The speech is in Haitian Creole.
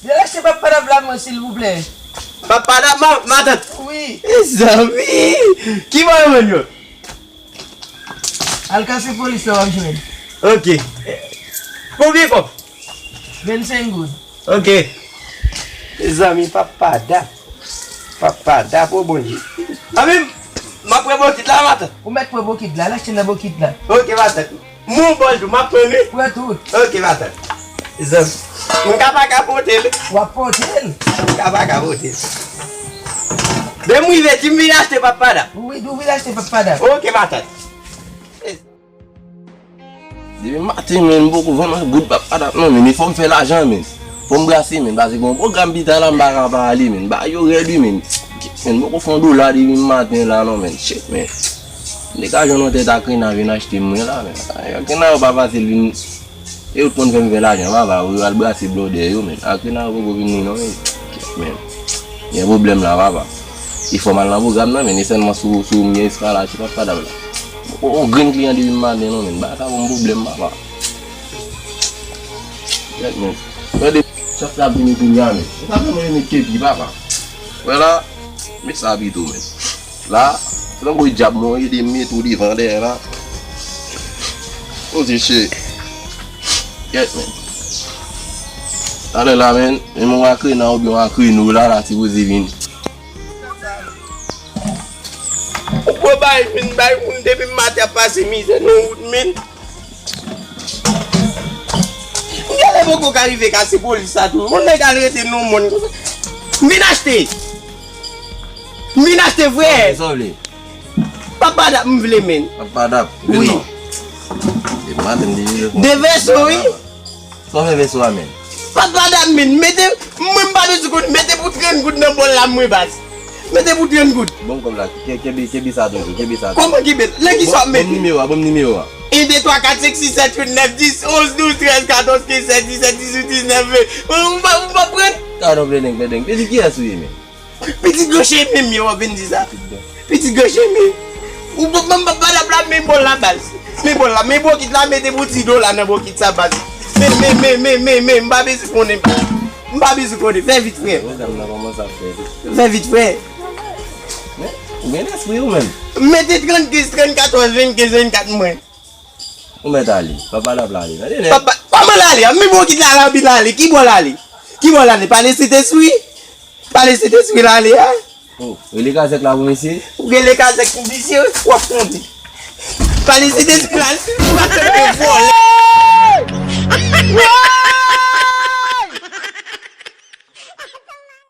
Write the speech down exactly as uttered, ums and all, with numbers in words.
Vin achte Papa Dap la mwen, silvouplè. Papa Dap, ma, matant. Wi. Mezanmi! Ki bò yo vann yo? Al kase polis la w ap jwenn. Ok. Konbyen kòb? Vennsenk goud. Ok. Mezanmi, Papa Dap. Papa Dap, o Bondye. Anben, m ap pran bokit la, matant. Ou mèt pran bokit la, al achte nan bokit la. Ok, matant. Mon bòl tou, m ap pran li. Pran tout. Ok, matant. Mezanmi, m ka pa ka pote l. W ap pote l. M ka pa ka pote l. Lè m rive, di m vin achte Papa Dap. Wi, di w vin achte Papa Dap. Ok, matant. Depi maten, men, m poko vann yon goud Papa Dap non, men, fò m fè lajan, men. Fò m brase, men, paske gon pwogram pita la, m pa ka pa ale, men. Bagay yo rèd, wi, men. Men, m poko fè yon dola depi maten la non, men. Shit, men. M te ka jwenn yon tèt akrena vin achte mwen la, men. Akrena yo pa fasil vin. E yo t konn fè m fè lajan, papa, yo al brase blòdè yo, men. Akrena yo poko vin non, men. Men. Gen pwoblèm la, papa. E fò m al nan pwogram nan, men. E sèlman sou, sou m gen eskalaj, se Papa Dap la. O, o, grenn kliyan depi maten non, men. Bagay sa ban m pwoblèm, papa. Gèt, men. Gade, chòf la ap vini kounye a, men. Ou pa fè mwen met kepi, papa. Wè la, met sa pito, men. La, se tankou dyab mwen, ede m met ou devan dèyè la. O, Dye cheri. Gèt, men. Talè la, men, men mwen akrena oubyen akreno la, la, sipoze vin. Ou pran bay, vin bay moun depi maten ap pase mizè nan wout, men. M genlè poko ka rive kase polis sa tou. Yon nèg al rete nan yon mòn konsa. M vin achte. M vin achte, frè. Sa w vle? Papa Dap m vle, men. Papa Dap. Wi. Depi maten m te vle. De vèso, wi. Sa w fè vèso a, men? Papa Dap, men. Mete, mwen m pa bezwen konn, mete pou trant goud nan bòl la, mwen baz. Mete pou trant goud. Bon, kòb la, ke-, kenbe, kenbe sa toujou, kenbe sa toujou. Kòman kenbe? Lè ki sa w ap mete? Bon, bon nimewo a, bon nimewo a. En, de, twa, kat, senk, sis, sèt, uit, nèf, dis, onz, douz, trèz, katòz, kenz, sèz, disèt, dizuit, diznèf, ven. Ou, ou pa, ou pa pran? Gadon, pledeng, pledeng. Pitit kiyès ou ye, men? Pitit gwo cheme m ye, w ap vin di sa. Pitit gwo cheme. Ou, m, m, m, Papa Dap la, men bòl la, baz. Men bòl la, men bokit la, mete pou ti dola nan bokit sa, baz. Men, men, men, men, men, men, m pa bezwen konnen. M pa bezwen konnen. Fè vit, frè. Pwogram nan kòmanse ap fè vit. Fè vit, frè. Men, ou gen lespri ou menm. Mete trannkenz, trannkatòz, vennkenz, vennkat mwen. Ou mèt ale. Papa Dap la ale. Tande nèg. Papa, kòman l ale a? Men bò kit la, l anvi l ale. Ki bò l ale? Ki bò l ale? Pale Sentespri? Pale Sentespri l ale a? Oh, rele kazèk la pou mesye. Ou rele kazèk pou misye, w ap konte. Pale Sentespri l ale. Ou pa tande vòlè.